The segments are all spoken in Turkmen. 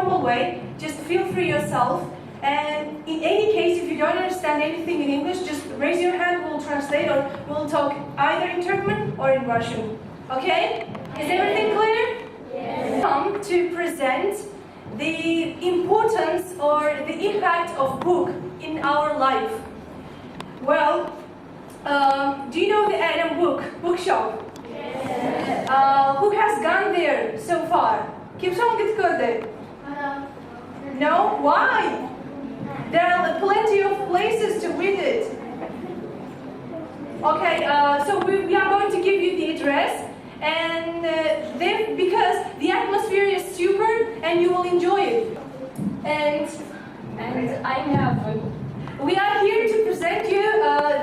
informal way. Just feel free yourself. And in any case, if you don't understand anything in English, just raise your hand, we'll translate or we'll talk either in Turkmen or in Russian. Okay? Is everything clear? Yes. Come to present the importance or the impact of book in our life. Well, do you know the Älem Book Bookshop? Yes. Who has gone there so far? Kim şoňa gidip gördi? No? Why? There are plenty of places to visit. Okay, so we, we are going to give you the address and then because the atmosphere is super and you will enjoy it. And And I have we are here to present you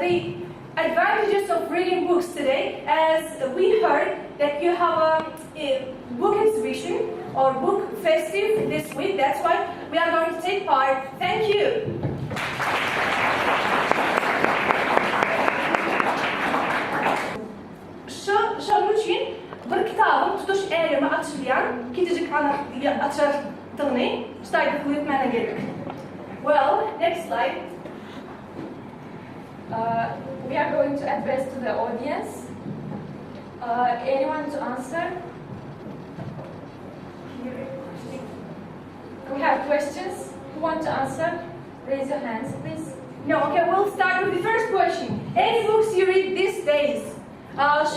the advantages of reading books today as we heard that you have a book exhibition or book festive this week. That's why we are going to take part. Thank you. Şu şonuň üçin bir kitabyň tutuş äleme açylýan kiçijik açardygyny ştaýda subut etmäne geldik. Well, next slide. We are going to address to the audience. Anyone to answer? We have questions. Who want to answer? Raise your hands, please. No, okay, we'll start with the first question. Any books you read these days?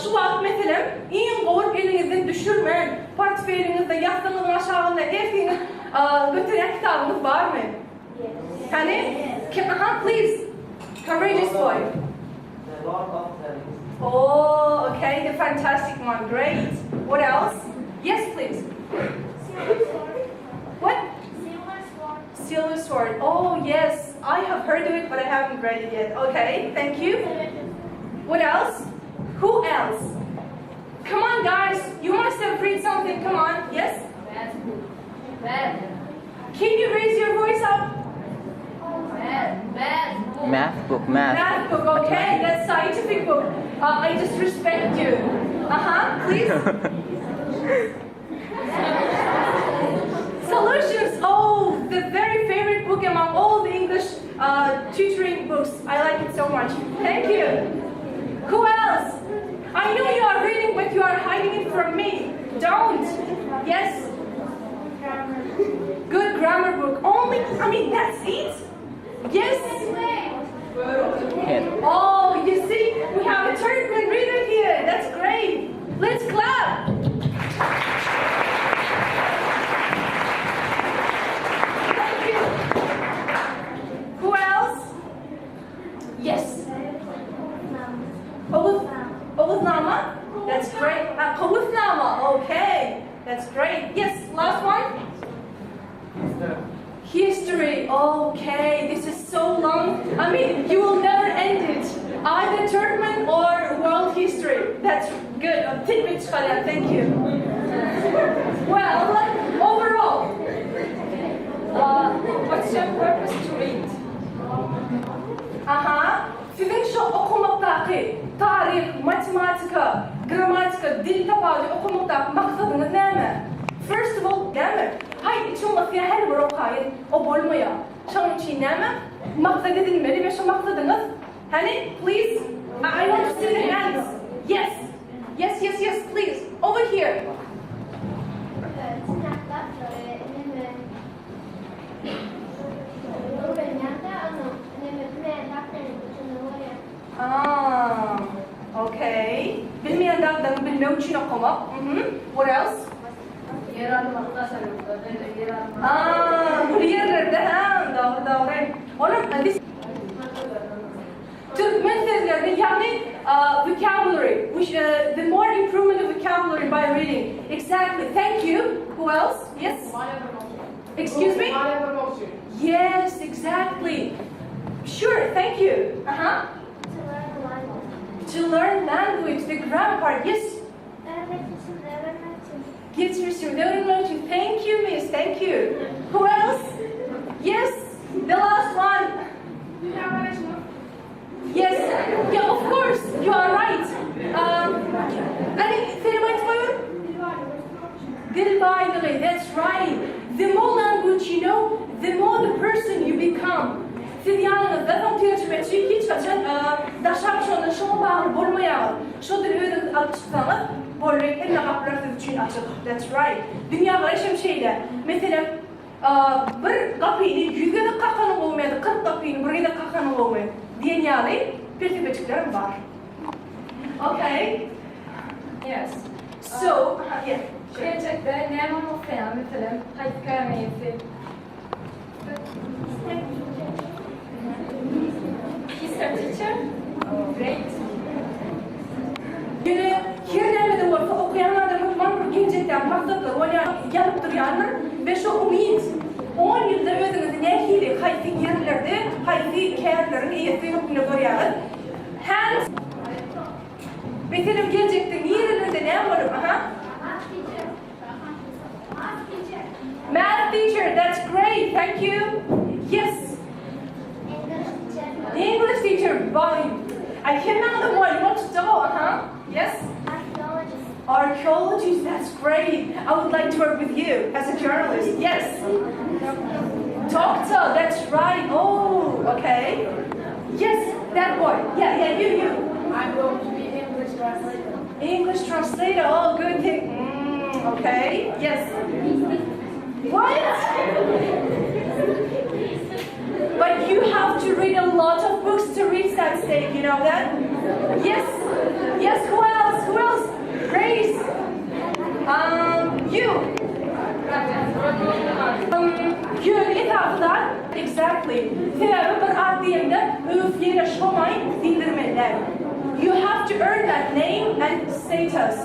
Şu wagt meselem, iň gowy eliňizden düşürmän, portfeliňizde, ýassygyňyzyň aşagynda hersiňiz göterýän kitabyňyz barmy? Yes. Hany? Aha, please. Courageous boy. The Lord of the Rings. Oh, okay, the fantastic one. Great. What else? Yes, please. Silver Sword. What? Silver Sword. Silver Sword. Oh, yes. I have heard of it, but I haven't read it yet. Okay, thank you. What else? Who else? Come on, guys. You must have read something. Come on. Yes? Math book. Math. Can you raise your voice up? Math. Math book. Math book, math. Math book, okay. That's scientific book. I just respect you. Uh-huh, please. Solutions. Oh, the very favorite book among all the English tutoring books. I like it so much. Thank you. Who else? I know you are reading, but you are hiding it from me. Don't. Yes? Good grammar book. Only, I mean, that's it? Yes? Head. Oh, you see, we have a Turkmen reader here. That's great. Let's clap. Thank you. Who else? Yes. Oguz, Oguznama? That's great. Kowusnama. Okay. That's great. Yes, last one. History. Okay, this is so long. I mean, you will never end it. Either Turkmen or world history. That's good. Tidbit çıkaryan. Thank you. Well, overall, What's your purpose to read? Aha. Siziň şu okumakdaky taryh, matematika, grammatika, dil tapawudy okumakdaky maksadyňyz näme? First of all, näme? Haý, içim gysýar her bir okaýyn, o bolmaýar. Şonuň üçin näme? Maksat edinmeli we şu maksadyňyz? Hany, please. I want to see the hands. Yes. Yes, yes, yes, please. Over here. Tırnakları, neme öwrenýän-de onu neme bilmeýän zatlaryny üçin bolýar. Ah, okay. Bilmeýän zatlaryňy bilmek üçin okamak. What else? Ýer almakda saryldy, ýer almak. Ah, bu ýerlerde ha, dogry, dogry. Onuň this Türkmen sözlerini ýagny vocabulary, which the more improvement of vocabulary by reading. Exactly. Thank you. Who else? Yes. Excuse me? Yes, exactly. Sure, thank you. To learn language. To learn language, the grammar part. Yes. Öğrenmek için, öğrenmek için. Geçmişim, öğrenmek için. Thank you, miss. Thank you. Who else? Yes, the last one. Yes, yeah, of course, you are right. Hani senin aytmaýar? Dil baýlygy, that's right. The more language person you become. Siz ýanyňyzda soň terjimeçi hiç haçan daşap şondan şoňa bagly bolmaýaňyz. Şo dili özüňiz alyp çyksaňyz boldy hemme gapylar siz üçin açyk. That's right. Dünýägaraýyş hem şeýle. Meselem bir gapyny ýüz gezek kakanyň gowumy ýa-da 40 gapyny bir gezek kakanyň gowumy diýen ýaly pelsepejiklerem bar. Okay. Yes. So, yeah. Geljekde näme bolmak isleýäň, meselem, haýsy käriň eýesi? History teacher? Great. Ýöne her näme-de bolsa okaýan adam hökman bir geljekdäki maksatlary bolýar, ýazyp durýandyr we şo umyt on ýylda özüňizi nähili, haýsy ýerlerde, haýsy kärleriň eýesi hökmünde görýäňiz? Hands. Meselem geljekde nirelerde näme bolup, aha? Math teacher. Math teacher. Math teacher, that's great, thank you. Yes. English teacher. English teacher, boy. I hemmäňize mugallym bolup çykjak-ow, aha. Yes. Archaeologist. Archaeologist, that's great. I would like to work with you as a journalist. Yes. Doctor, that's right. Oh, okay. Yes, that boy. Yeah, yeah, you, you. I'm going to be English translator. English translator. Oh, good thing. Mm, okay. Yes. What? But you have to read a lot of books to reach that state, you know that? Yes. Yes, who else? Who else? Grace. Um, you. Um, ýöne esasy exactly. Sebäbi bir at diýende öf ýene şomaý diýdirmeliler. You have to earn that name and status.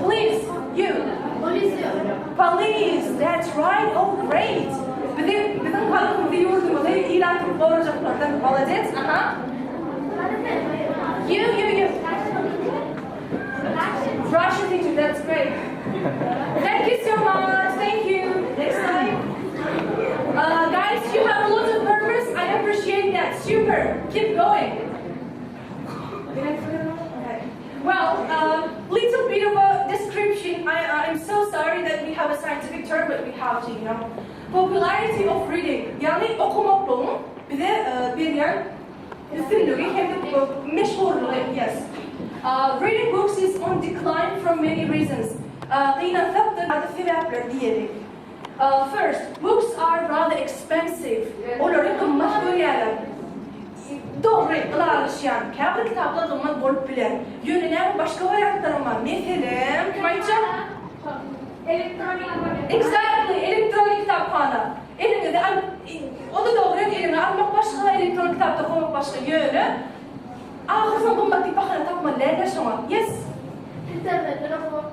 Please, you. Police. Police, that's right. Oh, great. Bizi, biziň halkymyzy, ýurdumyzy ilatyň gorajaklardan молодец. Aha. You, you, you. Russian teacher, that's great. Thank you so much. Thank you. Next slide. Uh, guys, you have a lot of purpose. I appreciate that. Super. Keep going. Did I put it on? Okay. Well, uh, little bit of a description. I, I'm so sorry that we have a scientific term, but we have to, you know. Popularity of reading. Ýagny okumaklygyň bize e, berýän üstünligi hem de meşhurlygy. Yes. Uh, reading books is on decline from many reasons. Uh, Gynansak da sebäpler diýeli. Uh, first, books are rather expensive. Olary gymmat görýärler. Dogry, ylalaşýan. Käbir kitaplar gymmat bolup biler. Ýöne näme başga wariantlaram bar. Meselem, kim aýtjak? Elektronik. Exactly, elektronik kitaphana. Eliňize al, o da dogry, eliňe almak başga, elektronik kitapda koymak başga. Ýöne ahyrsoň gymmat diýip bahana tapmaly näde şoňa? Yes. Internetden okumak.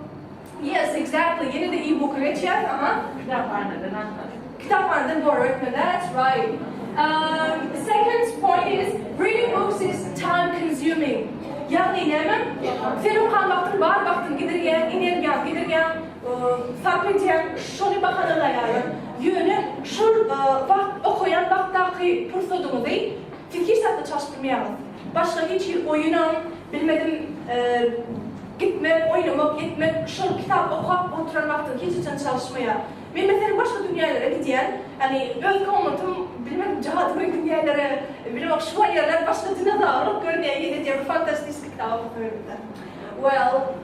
Yes, exactly. Ýene de e-book geçýär. Aha. Kitaphanadan almak. Kitaphanadan borrow etme. That's right. Um, second point is reading books is time consuming. Ýagny näme? Sen okan wagtyň bar wagtyň gidirýän, energiýaň gidirýän, sarp edýän, şony bahanalaýarlar. Ýöne şol wagt okaýan wagtdaky pursadyňyzy siz hiç zatda çalyşdyrmaýaňyz. Başga hiç bir oýunam, bilmedim, gitmek, oýnamak, etmek, şol kitap okap oturan wagtyň hiç haçan çalyşmaýar. Men meselem başga dünýälere gidýän, ýani öz komnatym bilmedim jadyly dünýälere, bilmem şu ýerler başga dinozawrlyk görünýär, ýene bir fantastik kitap okap Well,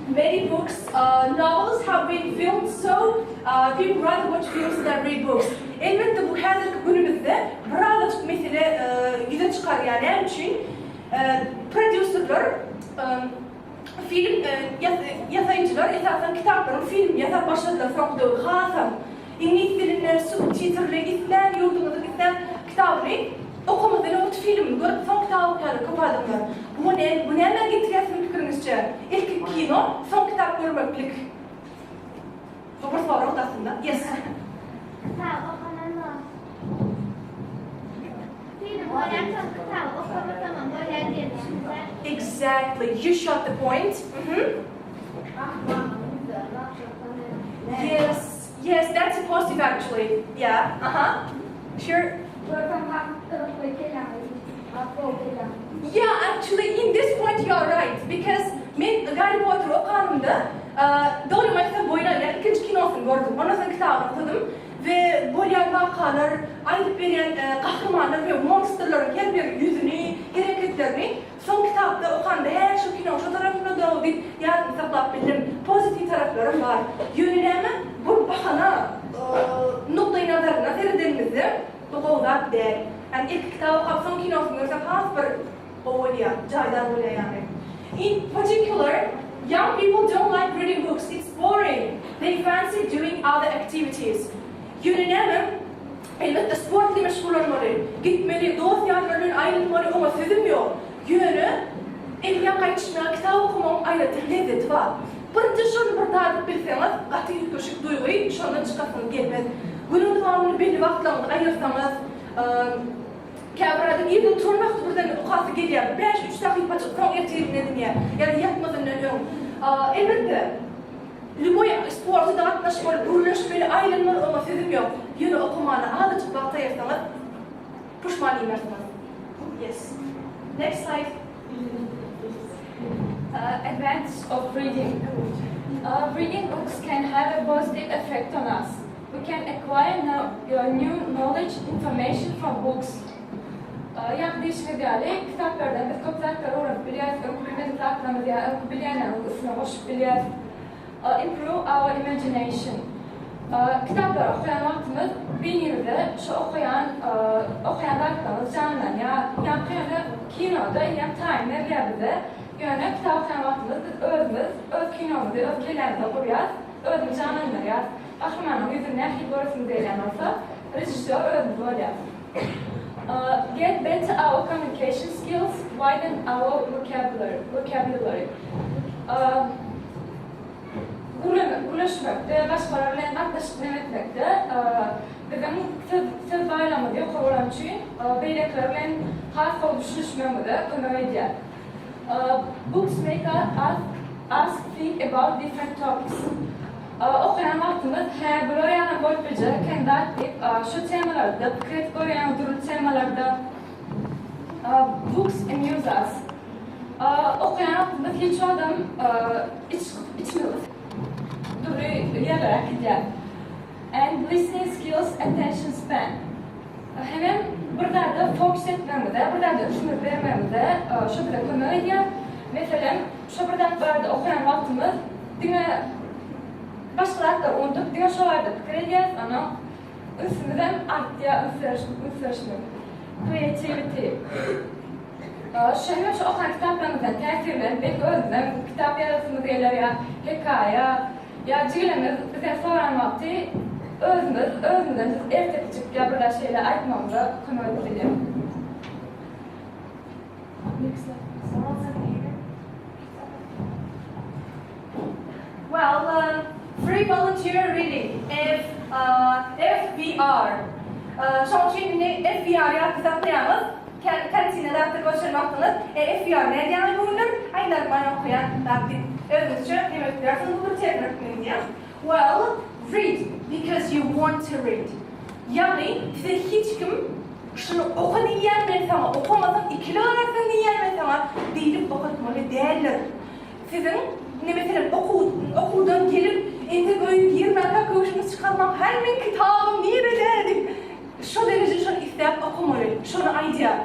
many books, uh, novels have been filmed, so uh, people rather watch films than read books. Elbetde bu häzirki günümizde birazajyk mesele uh, ýüze çykarýar. Näme üçin? Uh, prodýuserler um, film ýasaýjylar esasan kitaplaryň film ýasap başladylar soňky döwür hasam iňlis dilinde subtitrli islän ýurduňyzyň islän kitabyny okamadan öň filmini görüp soň kitap okaýarlar köp adamlar. Bu ne bu näme getirýär siziň pikiriňizçe? Ilki kino, soň kitap görmeklik. Bu bir sorag aslynda. Yes. Kitap okananda. Film görýän kitap okamasam bolýar diýe düşünýän. Exactly. You shot the point. Mhm. Yes. Yes, that's a positive actually. Yeah. Uh-huh. Sure. Yeah, actually in this point you are right because men Harry Potter okanymda dogry aýtsam boýuna ýa ikinji kinosyny gördüm. Ondan soň kitabyny okadym we bolýan. wakalar, aýdyp berýän gahrymanlar we monstrlaryň her bir ýüzüni, hereketlerini soň kitapda okanda hä şu kino şo tarapynda-da diýip ýadymda saklap bildim. Pozitiw taraplaram bar. Ýöne näme bu bahana nukdaýnazaryndan seredenimizde bu gowy zat däl. Ýagny ilki kitap okap soň kinosyny görseň has bir gowy bolýar, jaýdar bolýar ýagny. In particular, young people don't like reading books, it's boring, they fancy doing other activities. Ýöne näme, elbetde sport bilen meşgullanmaly, gitmeli, dost-ýarlar bilen aýlanmaly, oňa sözüm ýok. Ýöne elýan gaýdyşmaga kitap okamagyň aýratyn lezzeti bar. Birinji şony bir dadyp bilseňiz, gaty üýtgeşik duýgy, şondan çykasyňyz gelmez. Günüň dowamynda belli wagtlaryňyzy aýyrsaňyz, Käbir adam irden turan wagty birden okasy gelýär, bäş-üç sahypajyk soň ertirine edinýär ýa-da ýatmazyndan öň. Elbetde, lýuboý sporta-da gatnaşmaly, gürleşmeli, aýlanmaly oňa sözüm ýok. Ýöne okamana azajyk wagt aýyrsaňyz, puşman iýmersiňiz. Yes. Next slide. Advantage of reading. Reading books can have a positive effect on us. We can acquire new knowledge, information from books. Ýaňky diýşiňiz ýaly, kitaplardan biz köp zatlary öwrenip bilýäris, öňki bilmedik zatlarymyzy ýa öňki bilýänlerimiziň üstüne goşup bilýäris. Improve our imagination. Kitaplary okaýan wagtymyz beýnimizde şu okaýan okaýan zatlarymyz janlanýar. Ýaňky ýöne kinoda eýýäm taýyn berilýär bize. Ýöne kitap okaýan wagtymyz biz özümiz öz kinomyzy öz kellämizde gurýas, özümiz janlandyrýas. Gahrymanyň ýüzüni nähili göresiňiz gelýän bolsa, režissýor özümiz bolýas. Get better our communication skills, widen our vocabulary. Gürleşmekde, başgalar bilen gatnaşyk nem etmekde biziň söz söz baýlygymyz ýokary bolany üçin beýlekiler bilen has gowy düşünişmegimize kömek edýär. Books make us us think about different topics. Okaýan wagtymyz, hä, bular ýalam bolup biljek eken zat diýip, şu temalarda pikir edip görýäňiz, dürli temalarda. Books amuse us. Okaýan wagtymyz hiç wagtam iç içimiz dürli ýerlere äkidýär. And listening skills, attention span. Hemem bir zada fokus etmegimize, bir zada ünsümizi bermegimize şu bize kömek edýär. Meselem, şo bir zat barada okaýan wagtymyz diňe başga zatlary unudyp, diňe şo barada pikir edýäris, onnoň ünsümizem artýar, üns beriş, üns berişimiz. Creativity. Şu hemem şu okan kitaplarymyzdan täsirlenip, belki özümizem kitap ýazasymyz geler ýa hekaýa, ýa jigilerimiz bizden soran wagty özümiz özümizden ertekijik ýa bir zat şeýle aýtmagymyza kömek edip bilýär. Well, uh, free volunteer reading, F, uh, FVR. Uh, şoň üçin indi FVR ýatda saklaýaňyz. Kantine zatda göçen wagtyňyz, e, FVR nädýäňiz bu günler? Aý, normal okaýan zat diýip, özüňizçe neme edip bilersiňiz, bu bir termin hökmünde diýýän. Well, read because you want to read. Ýagny, size hiç kim şuny oka diýýän men saňa, okamasaň ikili galarsyň diýýän men saňa diýlip okatmaly däldir. Siziň, indi meselem, okuw, okuwdan gelip, entek öýe girmänkä köwşüňizi çykarmaň, Häý, meň kitabym nirede? diýip, şo dereje şony isläp okamaly. Şony aýdýar.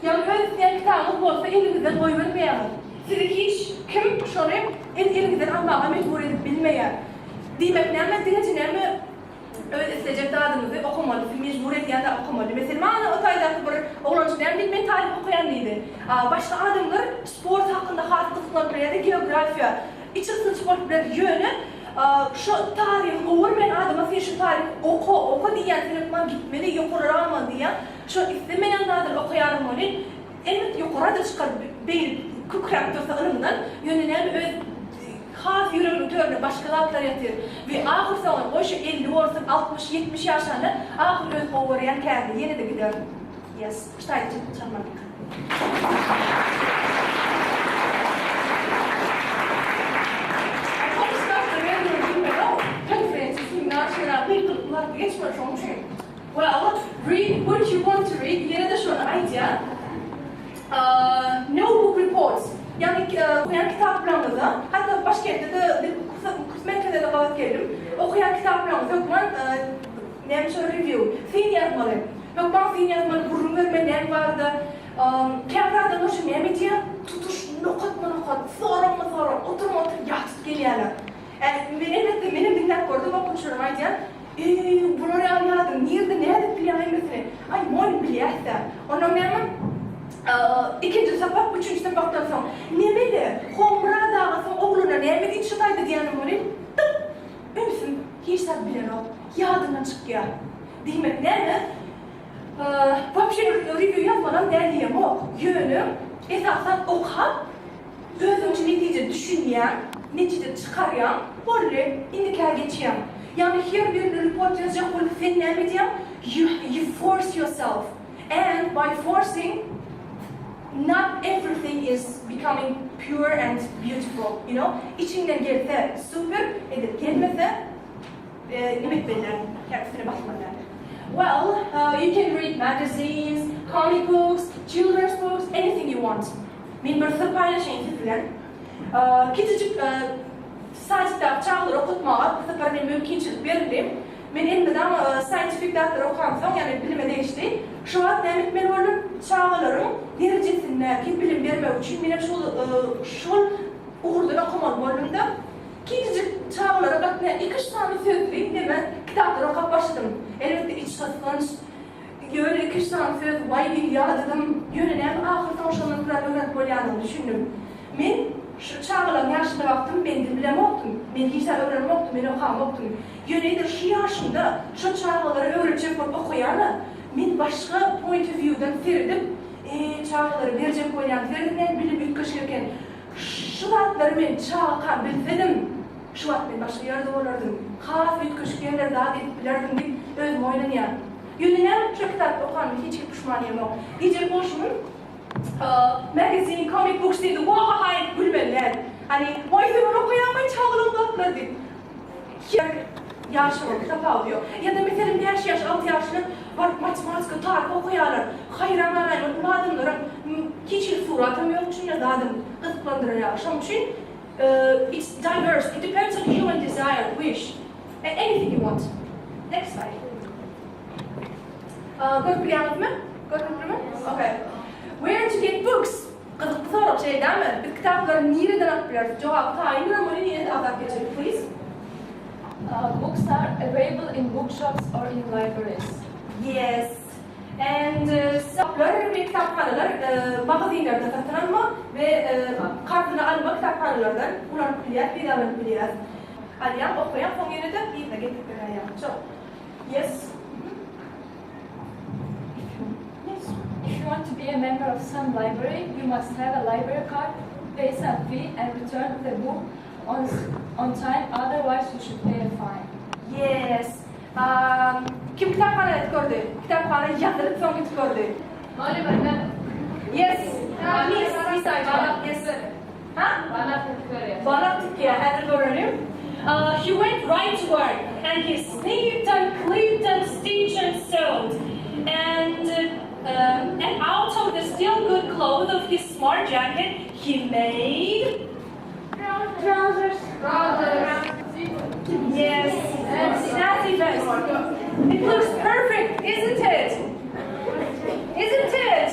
Ýagny öz isleýän kitabyňyz bolsa eliňizden goýbermeýäňiz. Sizi hiç kim şony el eliňizden almaga mejbur edip bilmeýär. Diýmek näme, diňeje näme Öz islejek zadyňyzy okamaly, sizi mejbur edýän zat okamaly. Meselem, ana o taýdaky bir oglanjyk näme diýdi, men taryh okaýan diýdi. A başga adamlar sport hakynda has gyzyklanyp biler ýa-da geografiýa, içi gysgyç bolup biler. Ýöne şo taryhy gowy görmeýän adama sen şu taryhy oka, oka diýýän, sen hökman gitmeli, ýokarlara galmaly diýýän. Şo islemeýän zadyny okaýanam welin, elbetde ýokara-da çykar, beýle kükräp dursa ylymdan, ýöne näme öz Has ýüreginiň töründe başga zatlar ýatyr. We ahyrsoňy, goý şu 50 bolsun, 60, 70 ýaşanda, ahyr öz gowy görýän kärine ýene-de gider. Yes. Şu taýda çekip çalmalyk. Well, read what you want to read, ýene-de şony aýdýar. No book reports, ýagny okaýan kitaplaryňyza, hatda başkentde-de kurs merkezlerinde gabat geldim, okaýan kitaplaryňyzy hökman. Näme şol review? Syn ýazmaly. Hökman syn ýazmaly, gürrüň bermeli näme barada. Käbir adamlar şu näme edýär? Tutuş nokatma-nokat, soragma-sorag, oturma-otur ýazyp gelýärler. Ä, men elbetde menem diňläp gördüm okuwçylarym aýdýar, Eý, bular ýaly ýazyň, nirde nädip bilýäň hemmesini? Aý, moýun bilýäs-dä. Onnoň näme? Ikinji sapak, üçünji sapakdan soň, Nemele, Homyrat aga soň ogluna näme diýip şyt aýdy diýýänim welin, dyk! Ümsüm, hiç zat bilenok. Ýadyndan çykýar. Diýmek näme? Wapşe review ýazmalam däl diýemok. Ýöne esasan okap, özüňçe netije düşünýäň, netije çykarýaň, boldy, indikä geçýäň. Ýagny her birine report ýazjak bolup sen näme edýäň? You you force yourself and by forcing not everything is becoming pure and beautiful, you know. Içiňden gelse super, eger gelmese nime etmeli däl, üstüne basmaly däl. Well, you can read magazines, comic books, children's books, anything you want. Men bir syr paýlaşaýyn siz bilen. Kiçijik sadikdaky çagalary okatmaga bir sapar men mümkinçilik berildi. Men elmydama scientific zatlary okamsoň, ýagny bilime degişli, şu wagt näme etmeli boldum? Çagalaryň derejesindäki bilim bermek üçin menem şol şol ugurdan okamaly boldum-da. Kiçijik çagalara gatnaýan iki-üç sany sözli neme kitaplary okap başladym. Elbetde içgysgynç, ýöne iki-üç sany söz, waý diýip ýadadym. Ýöne näme ahyrsoňy şondan biraz öwrenip bolýandygyny düşündim. Men şu çagalaryň ýaşynda wagtym men dil bilemokdym. Men hiç zat öwrenemokdym, men okamokdym. Ýöne edil şu ýaşymda şo çagalara öwretjek bolup okaýan-a, men başga point of view-dan seredip, e, çagalara berjek bolýan seredip bilim üýtgeşik eken. Şu zatlary men çagakam bilsedim, şu wagt men başga ýerde bolardym, has üýtgeşik ýerlerde zat edip bilerdim diýip özüm oýlanýan. Ýöne näme şu kitapy okanyma hiç hili puşman ýemok. Diýjek bolşumyň magazine, comic books diýdi, wahahaý edip gülmeli däl. Hany, waý sen ony okaýaňmy çagalaň zatlary diýip. Her ýaşynyň tapawudy ýok. Ýa-da meselem bäş ýaş, alty ýaşlar baryp matematika, taryh okaýarlar. Haýran galaýmaly uly adamlaryň hiç hili suratam ýok içinde zadam gyzyklandyrýar. Şonuň üçin it's diverse, it depends on human desire, wish, anything you want. Next slide. Görüp bilýäňizmi? Görnüklimi? Okay. Where to get books? Gyzykly sorag şeýle dälmi? Biz kitaplary nireden alyp bileris? Jogaby taýyn bilen muny ýene-de agzap geçelim please. Books are available in bookshops or in libraries. Yes. And kitaplar we kitaphanalar magazinlerde satyn alma we karzyna alma kitaphanalardan ulanyp bilýäs, peýdalanyp bilýäs. Alýaň, okaýaň, soň ýene-de yzyna getirip berýäň. So, yes. Yes. If you want to be a member of some library, you must have a library card, pay some fee and return the book on, on time, otherwise you should pay a fine. Yes. Um, kim kitaphana gidip gördi? Kitaphana ýazylyp soň gidip gördi. Yes. Miss, Miss Ayça. Yes. Ha? Balak tikýär, häzir görelim. Uh, he went right to work and he snipped and clipped and stitched and sewed. And, um, and out of the still good cloth of his smart jacket, he made Trousers. Yes, snazzy vest. It looks perfect, isn't it? Isn't it?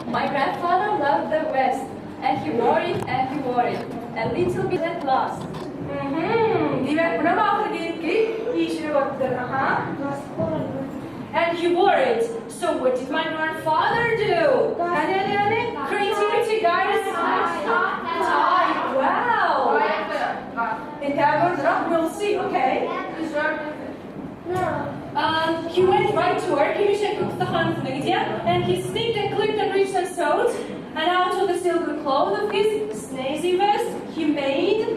My grandfather loved the vest, and he wore it and he wore it. A little bit at last. Mhm. Diýmek, buna ahyr gelip gelip işine bakdyr. Aha. And he wore it. So what did my grandfather do? Hany, hany, hany? Creativity, guys. Tie. Wow. Entäk we'll see, okay? No. He went right to work, hemişe ussahanasyna gidýär, and he snipped and clipped and reached and sewed, and out of the silken cloth of his snazzy vest, he made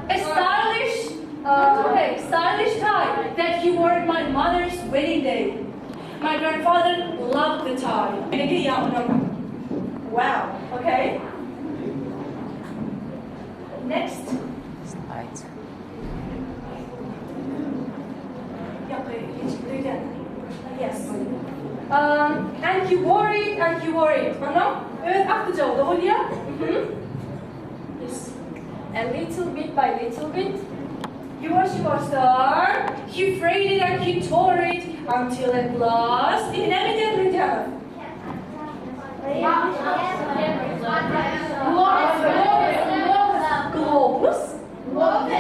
a stylish, okay, stylish tie that he wore at my mother's wedding day. My grandfather loved the tie. Wow, okay. Next. Slide. Yes. And he wore it, and he wore it. Ano? Öz agtyjagy bolýar. Mhm. Yes. A little bit by little bit. Ýuwaş-ýuwaşdan he frayed it and he tore it until at last Indi näme edýär Rüdýanow? Globus? Gloves,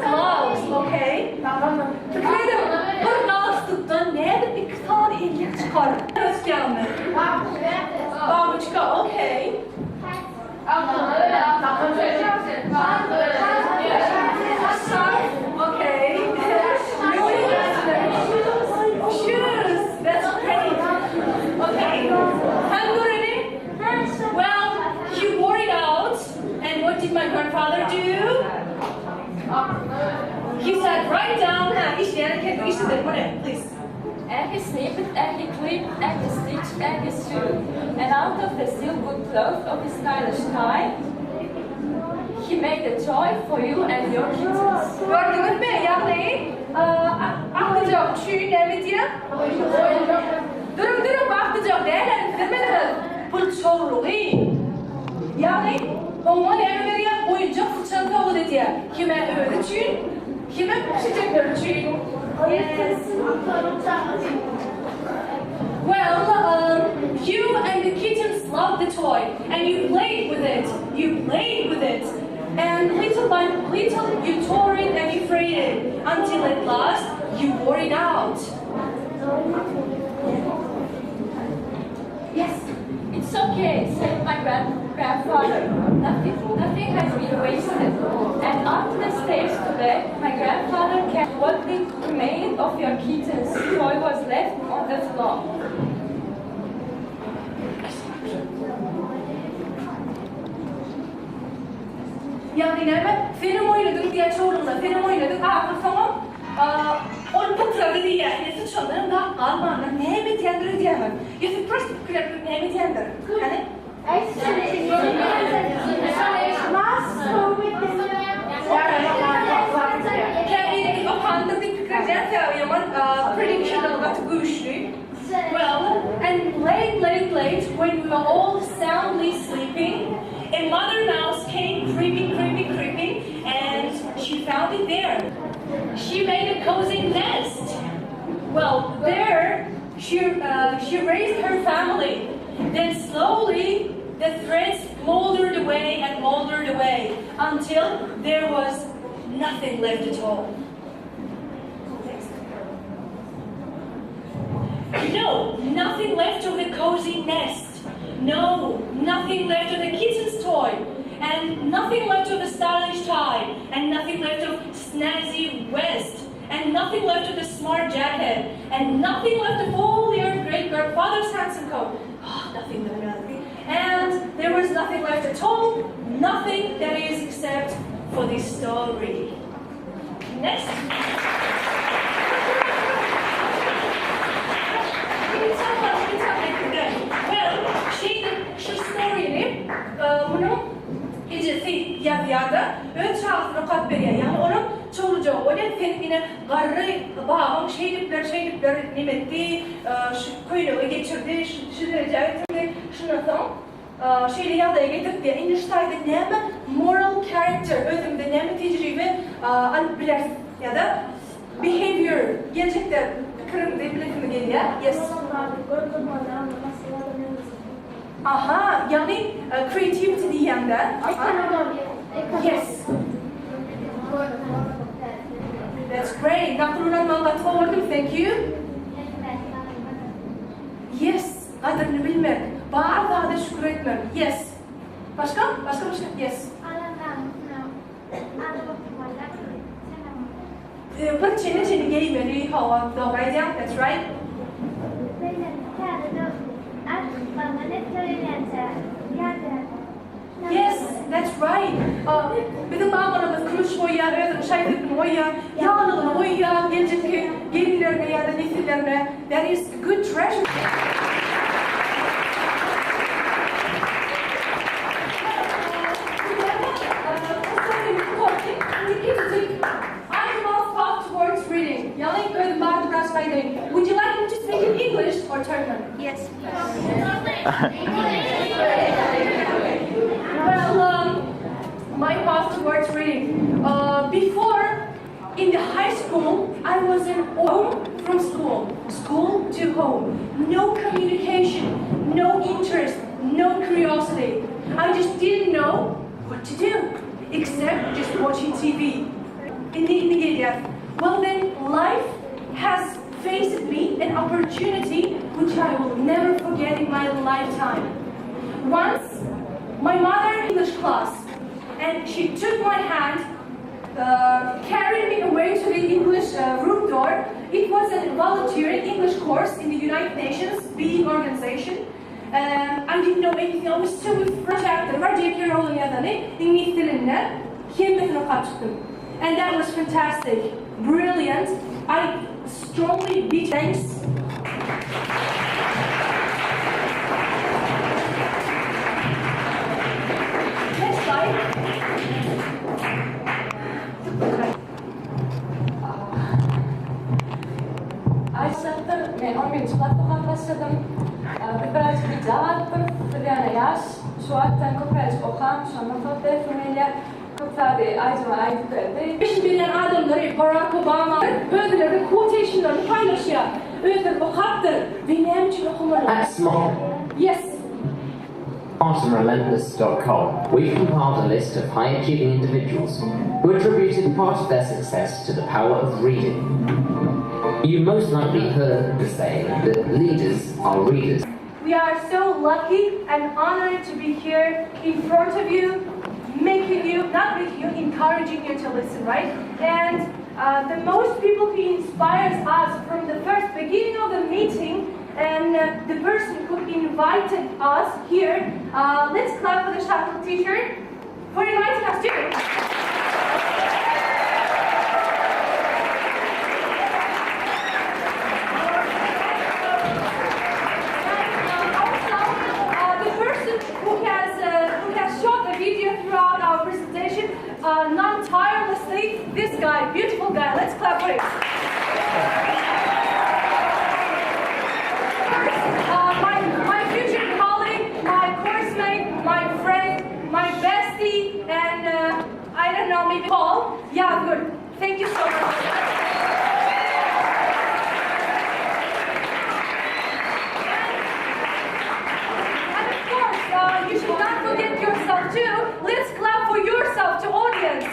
gloves, okay. Pikir ediň, bir galstukdan nädip iki sany ellik çykar? Ösýärmi? Babuçka, okay. Okay. Shoes, that's great. Okay. Hem göreli. Well, he wore it out. And what did my grandfather do? He sat right down. Ha, işleýän kendi işledi. Bu ne? Please. And he snipped and he clipped and he stitched and he sewed. And out of the still good cloth of his stylish tie, he made a toy for you and your kittens. Gördüňizmi? Ýagny, agtyjak üçin näme diýýär? Duruň, duruň, bu agtyjak däl, bilmediňiz. Pul çorlugy. Ýagny, oňa näme berýär? Oýunjak syçan sowgat edýär. Hemä özi üçin, hemem pişijekler üçin. Well, you and the kittens loved the toy, and you played with it. You played with it. And little by little, you tore it and you frayed it, until at last you wore it out. Yes, it's okay, said my grandfather. Nothing, nothing has been wasted. And up the stairs to bed, my grandfather kept what did remained of your kitten's toy was left on the floor. Ýagny näme? Senem oýnadyň diýýär çowlugyna, senem oýnadyň, ahyr soňam ol pytrady diýýär. Ine syçanlaram zat galmandyr, näme edýändir öýdýäňiz? Ýa siz prosta pikir edip näme edýändir? Hany? Käbiriňiz okandyr diýip pikir edýän, sebäbi ýaman prediction-lar gaty güýçli. Well, and late, late, late, when we were all soundly sleeping, a mother mouse came creeping, creeping, creeping, and she found it there. She made a cozy nest. Well, there she raised her family. Then slowly the threads moldered away and moldered away until there was nothing left at all. Next. No, nothing left of the cozy nest. No, nothing left of the kitten's toy. And nothing left of the stylish tie. And nothing left of snazzy vest. And nothing left of the smart jacket. And nothing left of all your great-grandfather's handsome coat. Oh, nothing, nothing, nothing. And there was nothing left at all. Nothing that is except for this story. Next. Insanlar, insanlar Well, şeýdip şu storyny munuň ejesi ýazýar-da, öz çagasyna okap berýär. Ýagny onuň çowlujagy bolýar, sen ine garry babaň şeýdipler, şeýdipler nemetdi, şu köýnegi geçirdi, şu derejä getirdi. Şundan soň şeýle ýagdaýa getirdi. Indi şu taýda näme moral character, özüňde näme tejribe alyp bilersiň ýa-da behavior geljekde pikiriňizi bilesiňiz gelýär. Yes. Aha, ýagny creativity diýýäňde. Aha. Yes. That's great. Nakyl ulanmagyň gaty gowy gördüm. Thank you. Yes. Gadyryny bilmek. Bar zada şükür etmek. Yes. Başga? Başga başga? Yes. Bir çene çene geýmeli. Hawa, dogry aýdýaň. That's right. Yes, that's right. Biziň mamalarymyz kümüş goýýar, özüniň şaý-sepini goýýar, ýaglygyny goýýar, geljekki gelinlerine ýa-da nesillerine. That is good treasure. I was path towards reading. Ýagny özüm barada biraz aýdaýyn. Would you like me to speak in English or Turkmen? Yes. Well, my path towards reading. high school, I was in home from school, school to home. No communication, no interest, no curiosity. I just didn't know what to do, except just watching TV. In the immediate, well then, life has faced me an opportunity which I will never forget in my lifetime. Once, my mother English class, and she took my hand, uh, carried me away to the English uh, room door. It was a volunteering English course in the United Nations, big organization. Um, I didn't know anything. I was so afraid. Chapter var J.K. Rowling ýazany iňlis dilinde hemmesini okap çykdym. And that was fantastic, brilliant. I strongly be thanks. Next slide. Aýşatdyr, men 11-nji klasda okap başladym. Birazajyk gijä galypdyr. Biz ýöne ýaş, şu wagtdan köpräjik okam, şondan soň dersim gelýär. Köp zady Aýjemal aýdyp berdi. Iş bilýän adamlary Barack Obama özleriniň quotationlaryny paýlaşýar. Özleri okapdyr we näme üçin okamaly? At smart Yes. smartandrelentless.com, we've compiled a list of high achieving individuals who attributed part of their success to the power of reading. You most likely heard the saying that leaders are readers. We are so lucky and honored to be here in front of you, making you, not making you, encouraging you to listen, right? And uh, the most people who inspires us from the first beginning of the meeting and uh, the person who invited us here, uh, let's clap for the shuttle teacher for inviting us too. And, uh, also, uh, the person who has uh, who has shot the video throughout our presentation, uh, non tirelessly, this guy, beautiful guy. Let's clap for him. Uh, my, my future colleague, my coursemate, my friend, my bestie, and uh, I don't know, maybe Paul. Yeah, good. Thank you so much. And of course, uh, you should not forget yourself too. Let's clap for yourself to audience.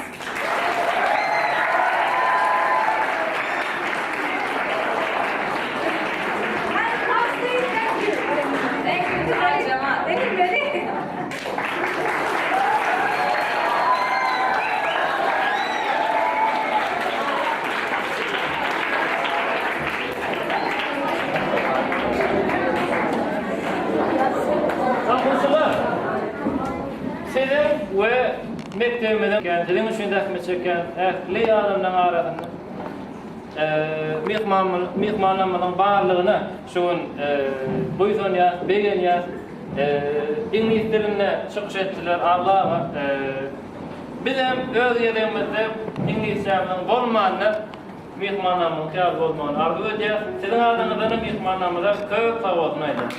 And lastly, thank you. Thank you to Aýjemal. Thank you, ready? Okuwçylar, siziň we mekdebimiziň siziň üçin zähmet çekýän ähli adamlaryň arasynda myhman myhmanlarymyzyň barlygyna şu gün buýsanýas, begenýäs. Iňlis dilinde çykyş etdiler aglaba. Bizem öz gezegimizde iňlisçämiziň bolmanda myhmanlarymyzyň ýaly bolmagyny arzuw edýäs. Siziň adyňyzdan hem myhmanlarymyza köp sag bolsun aýdýan.